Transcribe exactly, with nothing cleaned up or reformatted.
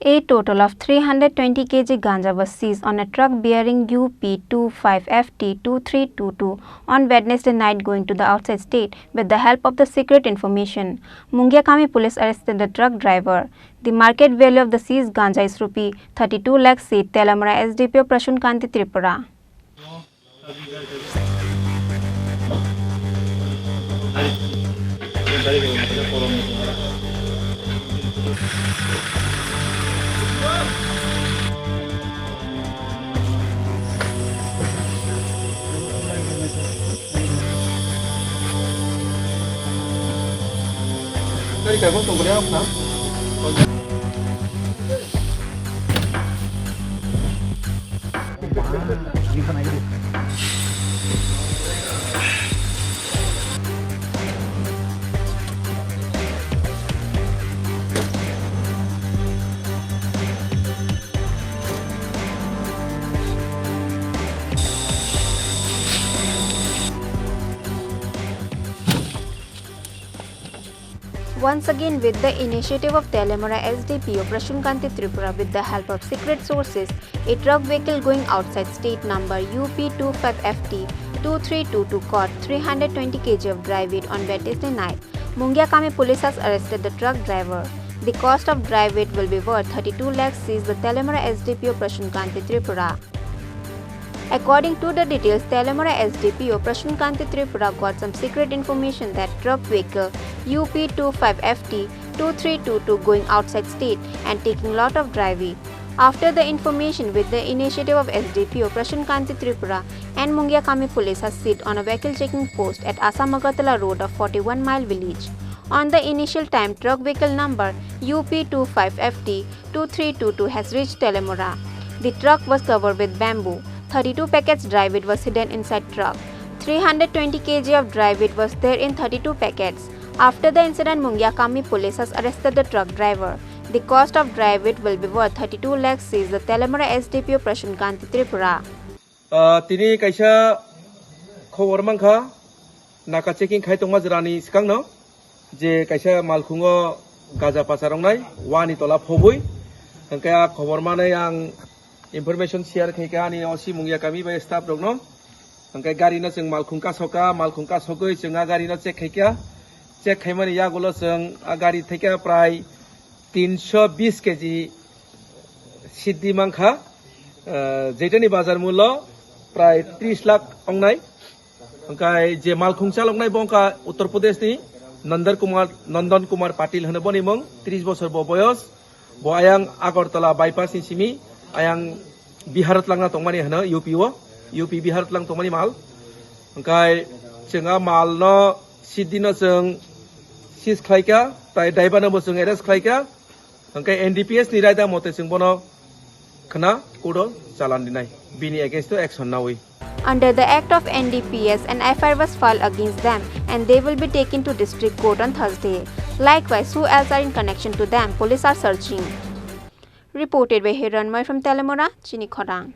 A total of three hundred twenty K G ganja was seized on a truck bearing U P two five F T two three two two on Wednesday night going to the outside state with the help of the secret information. Mungiakami police arrested the truck driver. The market value of the seized ganja is rupee thirty-two lakhs, said Teliamura S D P O Prashant Kanti Tripura. Once again, with the initiative of Teliamura S D P O Prashant Kanti Tripura, with the help of secret sources, a truck vehicle going outside state number U P two five F T two three two two caught three hundred twenty K G of dry weed on Wednesday night. Mungiakami police has arrested the truck driver. The cost of dry weed will be worth thirty-two lakhs, says the Teliamura S D P O Prashant Kanti Tripura. According to the details, Teliamura S D P O Prashant Kanti Tripura got some secret information that truck vehicle U P two five F T two three two two going outside state and taking lot of dry weed. After the information, with the initiative of S D P O Prashant Kanti Tripura and Mungiakami police has sit on a vehicle checking post at Assam Agartala road of forty-one mile village. On the initial time, truck vehicle number U P two five F T two three two two has reached Teliamura. The truck was covered with bamboo. Thirty-two packets dry weed was hidden inside truck. Three hundred twenty K G of dry weed was there in thirty-two packets. After the incident, Mungiakami police has arrested the truck driver. The cost of dry weed will be worth thirty-two lakhs, says the Teliamura S D P O Prashant Kanti Tripura. Ah, tini kaisa khobor mankha, naka checking khai tongma jora ni swkang no, je kaisa malkhungo gaja pachar wngnai, wani tola phobwi. Hwnkhe a khobor manwi ang information share khaikha ani O C Mungiakami bai staff rokno. Hwnkhe gari no chwng malkhung kasoka, malkhung kasogwi chwng a gari no check khaikha. Check khaimani yagulo chwng a gari theke prai tinsho bis K G siddi mankha, ah, jeitani bazar mullo prai tris lakh wngnai. Hwnkhe je malkhung chaloknai bo wngkha Uttar Pradesh ni Nandan Kumar, Nandan Kumar Patil hwno boni mung, tris bosor bo boyos. Bo ayang Agartala bypass ni simi ayang Bihar o twlangna tongmani hwno U P o, U P Bihar o twlang tongmani mal. Hwnkhe chwng a mal no siddi no chwng seize khlaikha, tai driver no bo chwng arrest khlaikha. Hwnkhe N D P S ni raida mote chwng bono khna court o chalan rinai, bini against o action nawi. Under the Act of N D P S, an F I R was filed against them and they will be taken to district court on Thursday. Likewise, who else are in connection to them, police are searching. Reported by Hiranmoy from Teliamura, Chini Khorang.